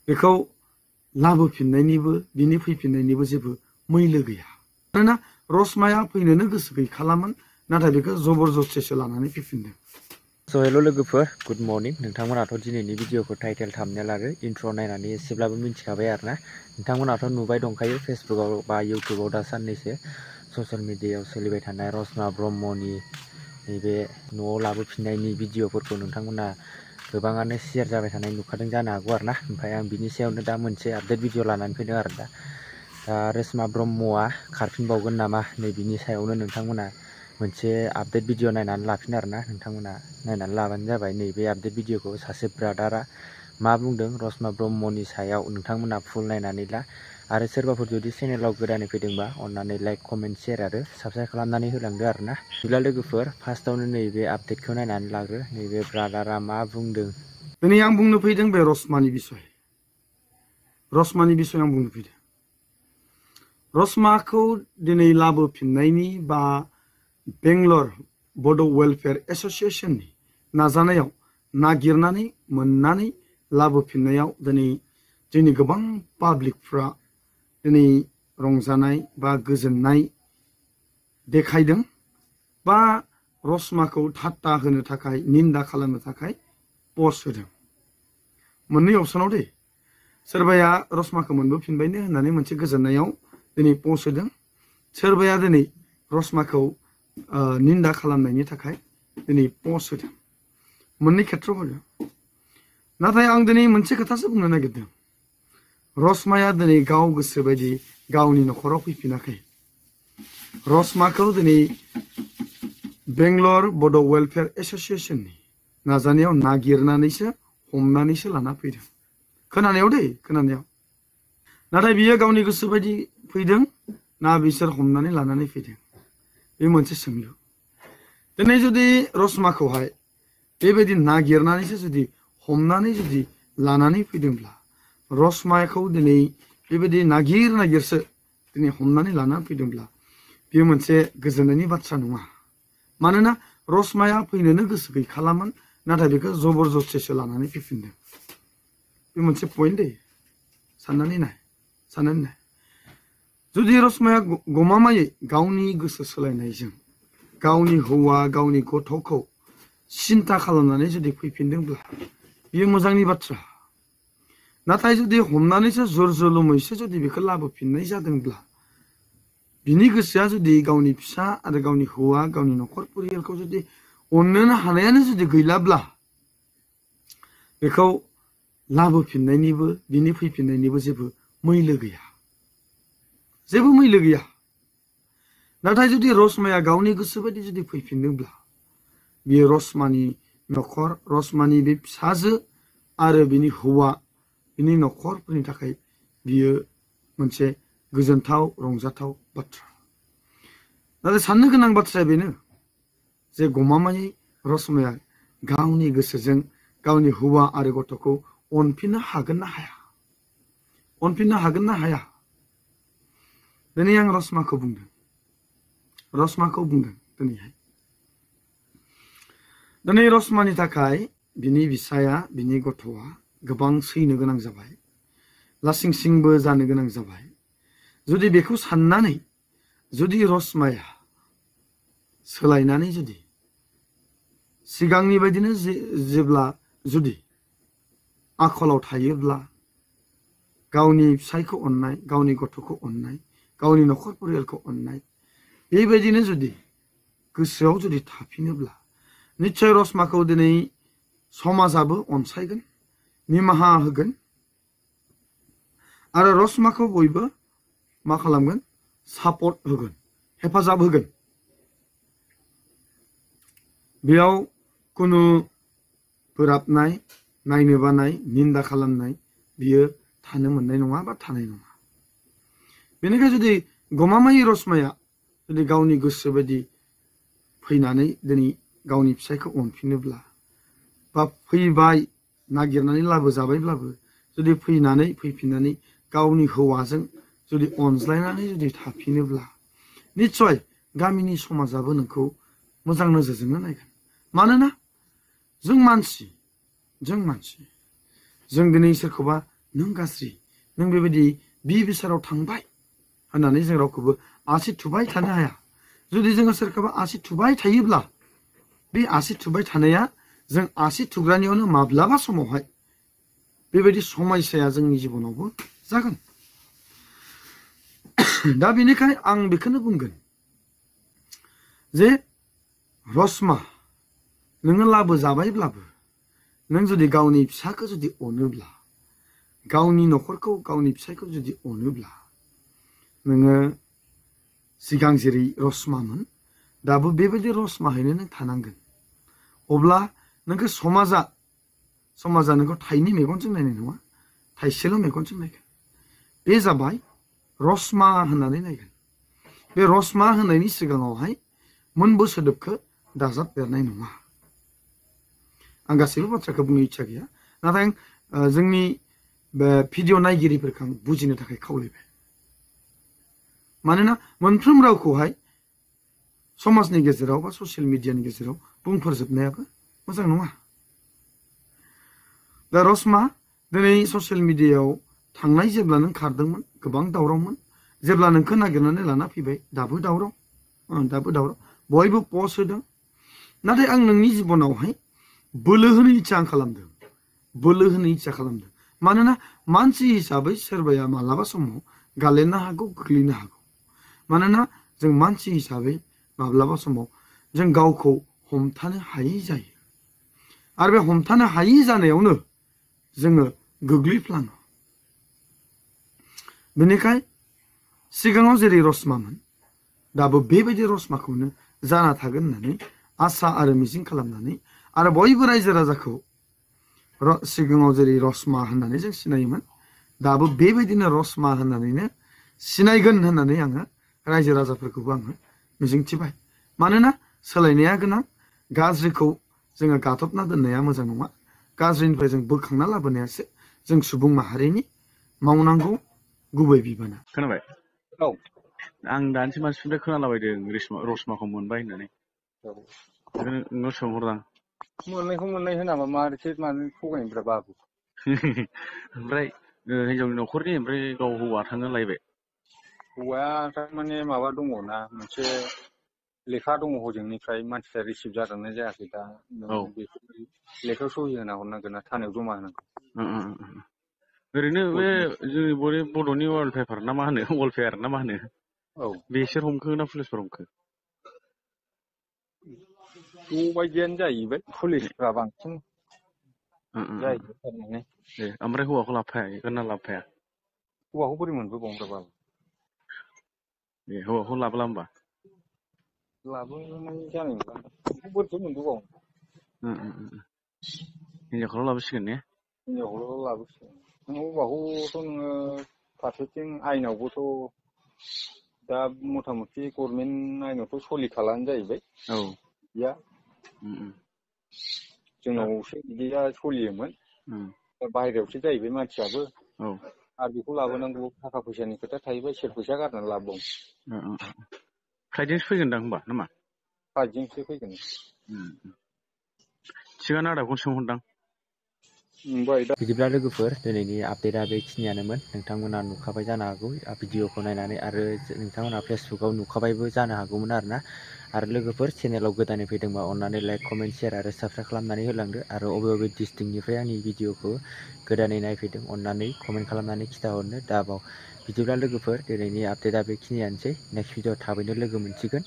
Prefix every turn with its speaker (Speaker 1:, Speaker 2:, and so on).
Speaker 1: बेखौ लाबोफिननायनिबो बिनि फैफिननायनिबो जेबो मैलो गैया। मानोना रसमाया फैनोनो गोसो गैखालामोन, नाथाय बेखौ जबरदस्तिसो लानानै फैफिनदों।
Speaker 2: स' हेल' लोगोफोर, गुड मर्निं। नोंथांमोनाथ' दिनैनि भिडिअखौ टाइटेल थाम्बनेल आरो इन्ट्र' नायनानै एसेब्लाबो मिथिखाबाय आरोना। नोंथांमोनाथ' नुबाय दंखायो फेसबुकआव बा इउटुबाव दा साननैसो ससियेल मिडियायाव सोलिबाय थानाय रसमा ब्रह्मनि नैबे न'आव लाबोफिननायनि भिडिअफोरखौ नोंथांमोना गोबाङानो शेयार जाबाय थानाय नुखादों जानो हागौ आरोना। ओमफ्राय आं बिनि सायावनो दा मोनसे आपडेट भिडिअ लानानै फैदों आरो दा रसमा ब्रह्मआ खारफिनबावगोन नामा, नै बिनि सायावनो नोंथांमोना मोनसे आपडेट भिडिअ नायनानै लाफिन आरोना। नोंथांमोना नायनानै लाबानो जाबाय नैबे आपडेट भिडिअखौ। सासे ब्रादारा मा बुंदों रसमा ब्रह्मनि सायाव नोंथांमोना फुल नायनानै ला। आरो सोरबाफोर जुदि चेनेलाव गोदानै फैदोंबा अन्नानै लाइक, कमेन्ट, शेयार आरो साबस्क्राइब खालामनानै होलांदो आरोना। बिदिब्ला लोगोफोर, फार्स्टआवनो नैबे आपडेटखौ नायनानै लाग्रो, नैबे ब्रादारा मा बुंदों।
Speaker 1: दिनै आं बुंनो फैदों बे रसमानि बिसय आं बुंनो फैदों। रसमाखौ दिनै लाबोफिननायनि बा बेंगलर बड' वेलफेयार एस'सियेसननि नाजानायाव नागिरनानै मोननानै लाबोफिननायाव दिनै जोंनि गोबां पाब्लिकफ्रा दिनै रंजानाय बा गोजोननाय देखायदों, बा रसमाखौ ठाट्टा होनो थाखाय, निन्दा खालामनो थाखाय पस्ट होदों। मोननै अपसनाव दे, सोरबाया रसमाखौ मोनबोफिनबायनो होननानै मोनसे गोजोननायाव दिनै पस्ट होदों, सोरबाया दिनै रसमाखौ निन्दा खालामनायनि थाखाय दिनै पस्ट होदों। मोननै खेथ्रआव होदों। नाथाय आं दिनै मोनसे खोथासो बुंनो नागिरदों। रसमाया दिनै गाव गोसो बायदि गावनि न'खराव फैफिनाखै। रसमाखौ दिनै बेंगलर बड' वेलफेयार एस'सियेसननि नाजानायाव नागिरनानैसो हमनानैसो लाना फैदों। खोनानायाव दै, खोनानायाव। नाथाय बियो गावनि गोसो बायदि फैदों ना बिसोर हमनानै लानानै फैदों, बे मोनसे सोंलु। दिनै जुदि रसमाखौहाय बेबायदि नागिरनानैसो जुदि हमनानै जुदि लानानै फैदोंब्ला, रसमाखौ दिनै बेबायदि नागिरसो दिनै हमनानै लानानै फैदोंब्ला, बेयो मोनसे गोजोननायनि बाथ्रा नङा। मानोना रसमाया फैनोनो गोसो गैखालामोन, नाथाय बेखौ जबरदस्तिसो लानानै फैफिनदों। बे मोनसे पइन्ट दै, साननानै नाय। जुदि रसमाया गमामायै गावनि गोसो सोलायनायजों गावनि हौवा, गावनि गथ'खौ सिन्था खालामनानै जुदि फैफिनदोंब्ला बेयो मोजांनि बाथ्रा। नाथाय जुदि हमनानैसो जर जुलुमैसो जुदि बेखौ लाबोफिननाय जादोंब्ला, बिनि गोसोआ जुदि गावनि फिसा आरो गावनि हौवा, गावनि न'खर परियालखौ जुदि अननो हानायानो जुदि गैलाब्ला, बेखौ लाबोफिननायनिबो बिनि फैफिननायनिबो जेबो मैलो गैया, जेबो मैलो गैया। नाथाय जुदि रसमाया गावनि गोसो बायदि जुदि फैफिनदोंब्ला, बियो रसमानि न'खर, रसमानि बे फिसाजो आरो बिनि हौवा, बिनि न'खरफोरनि थाखाय बियो मोनसे गोजोनथाव, रंजाथाव बाथ्रा। नाथाय साननो गोनां बाथ्राया बेनो जे गमामायै रसमाया गावनि गोसोजों गावनि हौवा आरो गथ'खौ अनफिननो हागोन ना हाया? अनफिननो हागोन ना हाया? दिनै आं रसमाखौ बुंदों दिनैहाय। दिनै रसमानि थाखाय बिनि बिसाया, बिनि गथ'आ गोबां सैनो गोनां जाबाय, लासिंसिंबो जानो गोनां जाबाय। जुदि बेखौ साननानै जुदि रसमाया सोलायनानै जुदि सिगांनि बायदिनो जेब्ला जुदि आखलाव थायोब्ला, गावनि फिसायखौ अननाय, गावनि गथ'खौ अननाय, गावनि न'खर परियालखौ अननाय, बेबायदिनो जुदि गोसोआव जुदि थाफिनोब्ला, निस्सय रसमाखौ दिनै समाजाबो अनसायगोन, निमाहा होगोन, आरो रसमाखौ बयबो मा खालामगोन? सापर्ट होगोन, हेफाजाब होगोन। बेयाव खुनु बोराबनाय, नायनो बानाय, निन्दा खालामनाय बियो थानो मोननाय नङा बा थानाय नङा। बेनिखायनो जुदि गमामायै रसमाया जुदि गावनि गोसो बायदि फैनानै दिनै गावनि फिसायखौ अनफिनोब्ला, बा फैबाय नागिरनानै लाबोजाबायब्लाबो जुदि फैफिननानै गावनि हौवाजों जुदि अनज्लायनानै जुदि थाफिनोब्ला, निस्सय गामिनि समाजाबो नोंखौ मोजां नोजोरजोंनो नायगोन। मानोना जों मानसि, जों दिनै सोरखौबा नों गाज्रि नों बेबायदि बिसाराव थांबाय होननानै जों रावखौबो आसि थुबाय थानो हाया जुदि जोङो सोरखौबा आसि थुबाय थायोब्ला बे आसि थुबाय थानाया जों आसि थुग्रानियावनो माब्लाबा समावहाय बेबायदि समस्याया जोंनि जिबनावबो जागोन दा बेनिखायनो आं बेखौनो बुंगोन जे रसमा नोङो लाबो जाबायब्लाबो नों जुदि गावनि फिसाखौ जुदि अनोब्ला गावनि न'खरखौ गावनि फिसायखौ जुदि अनोब्ला नोङो सिगां जेरै रसमामोन दाबो बेबायदि रसमाहैनो नों थानांगोन अब्ला नोंखौ समाजा नोंखौ थाइनै मेगनजों नायनाय नङा थाइसेल' मेगनजों नायगोन बे जाबाय रसमा होननानै नायगोन बे रसमा होननायनि सिगाङावहाय मोनबो सोदोबखौ दाजाबदेरनाय नङा आं गासैबो बाथ्राखौ बुंनो इच्छा गैया नाथाय जोंनि बे भिडिअ नायगिरिफोरखौ आं बुजिनो थाखाय खावलायबाय मानोना मोनफ्रोम रावखौहाय समाजनि गेजेराव बा ससियेल मिडियानि गेजेराव बुंफोरजोबनायाबो मोजां नङा दा रसमा दिनै ससियेल मिडियायाव थांनाय जेब्ला नों खारदोंमोन गोबां दावरावमोन जेब्ला नोंखौ नागिरनानै लाना फैबाय दाबो दावराव बयबो पस्ट होदों नाथाय आं नोंनि जिबनावहाय बोलो होनो इच्छा खालामदों मानोना मानसि हिसाबै सोरबाया मालाबा समाव गालेननो हागौ गोग्लैनो हागौ मानोना जों मानसि हिसाबै माब्लाबा समाव जों गावखौ हमथानो हायै जायो आरो बे हमथानो हायै जानायावनो जोङो गोग्लैफ्लाङो बेनिखाय सिगाङाव जेरै रसमामोन दाबो बेबायदि रसमाखौनो जाना थागोन होननानै आसा आरो मिजिं खालामनानै आरो बयबो रायजो राजाखौ सिगाङाव जेरै रसमा होननानै जों सिनायोमोन दाबो बेबायदिनो रसमा होननानैनो सिनायगोन होननानै आङो रायजो राजाफोरखौबो आङो मिजिंथिबाय मानोना सोलायनाया गोनां गाज्रिखौ जोङो गाथबना दोननाया मोजां नङा गाज्रिनिफ्राय जों बोखांना लाबोनायासो जों सुबुं माहारिनि मावनांगौ गुबै बिबाना
Speaker 2: खोनाबाय
Speaker 3: औ
Speaker 2: आं दानसे मानसिनिफ्राय खोनालाबायदों रसमाखौ मोनबाय होननानै बेखौनो नोंनाव सोंहरदां
Speaker 3: मोननायखौ मोननाय होनाबा मारैथो मानो थगायनोब्रा बाबु
Speaker 2: ओमफ्राय हिनजावनि न'खरनि ओमफ्राय गाव हौवा थांनो लायबाय
Speaker 3: हौवाया थारमाने माबा दङ ना मोनसे लेखा दङ हजोंनिफ्राय मानसिया रिसिभ जादोंना जायाखै दा
Speaker 2: औ
Speaker 3: नों बेखौ लेखायाव सहि होना हरनांगोन ना थानायाव जमा होनांगौ
Speaker 2: ओरैनो बे जोंनि बड'नि वालपेपार ना मा होनो वालपेयार ना मा होनो
Speaker 3: औ
Speaker 2: बेसोर हमखो ना पुलिसफोर हमखो
Speaker 3: ज' बायदियानो जाहैबाय पुलिसफ्रा बांसिन जाहैबाय थारमाने
Speaker 2: ओमफ्राय हौवाखौ लाबोफाया ना लाबोफाया
Speaker 3: हौवाखौ बोरै मोनबोबावनोब्रा बाबु
Speaker 2: हौवाखौ लाबोला होमबा
Speaker 3: लाबोनाय जानाय नंला बेखौ बोरैथो मोनबोबावनो
Speaker 2: हिनजावखौल' लाबोसिगोन ने
Speaker 3: हिनजावखौल' लाबोसिगोन नों हौवाखौथ' नोङो फारसेथिं आइनावबोथ' दा मथा मथि गभर्नमेन्ट आइनावथ' सोलिखालानो जाहैबाय
Speaker 2: औ
Speaker 3: गैया जोंनावसो बिदिया सोलियोमोन दा बाहेरायावसो जाहैबाय मानसियाबो
Speaker 2: औ
Speaker 3: आरो बेखौ लाबोनांगौ थाखा फैसानि खोथा थाहैबाय सोर फैसा गारनानै लाबोबावनो
Speaker 2: फ्लाइटजोंसो फैगोनदां होमबा नामा
Speaker 3: फ्लाइटजोंसो फैगोन
Speaker 2: सिगां आदाखौनो सोंहरदां
Speaker 4: बिदिब्ला लोगोफोर दिनैनि आपडेटआ बेखिनियानोमोन नोंथांमोना नुखाबाय जानो हागौ भिडिअखौ नायनानै आरो नोंथांमोना फेसबुकाव नुखाबायबो जानो हागौमोन आरो लोगोफोर चेनेलाव गोदानै फैदोंबा अननानै लाइक कमेन्ट शेयार आरो साबस्क्राइब खालामनानै होलांदो आरो बबे डिस्ट्रिक्टनिफ्राय आंनि भिडिअखौ गोदानै नायफैदों अननानै कमेन्ट खालामनानै खिन्थाहरनो दाबाव बिदिब्ला लोगोफोर दिनैनि आपडेटआ बेखिनियानोसै नेक्स्ट भिडिअ थाबैनो लोगो मोनसिगोन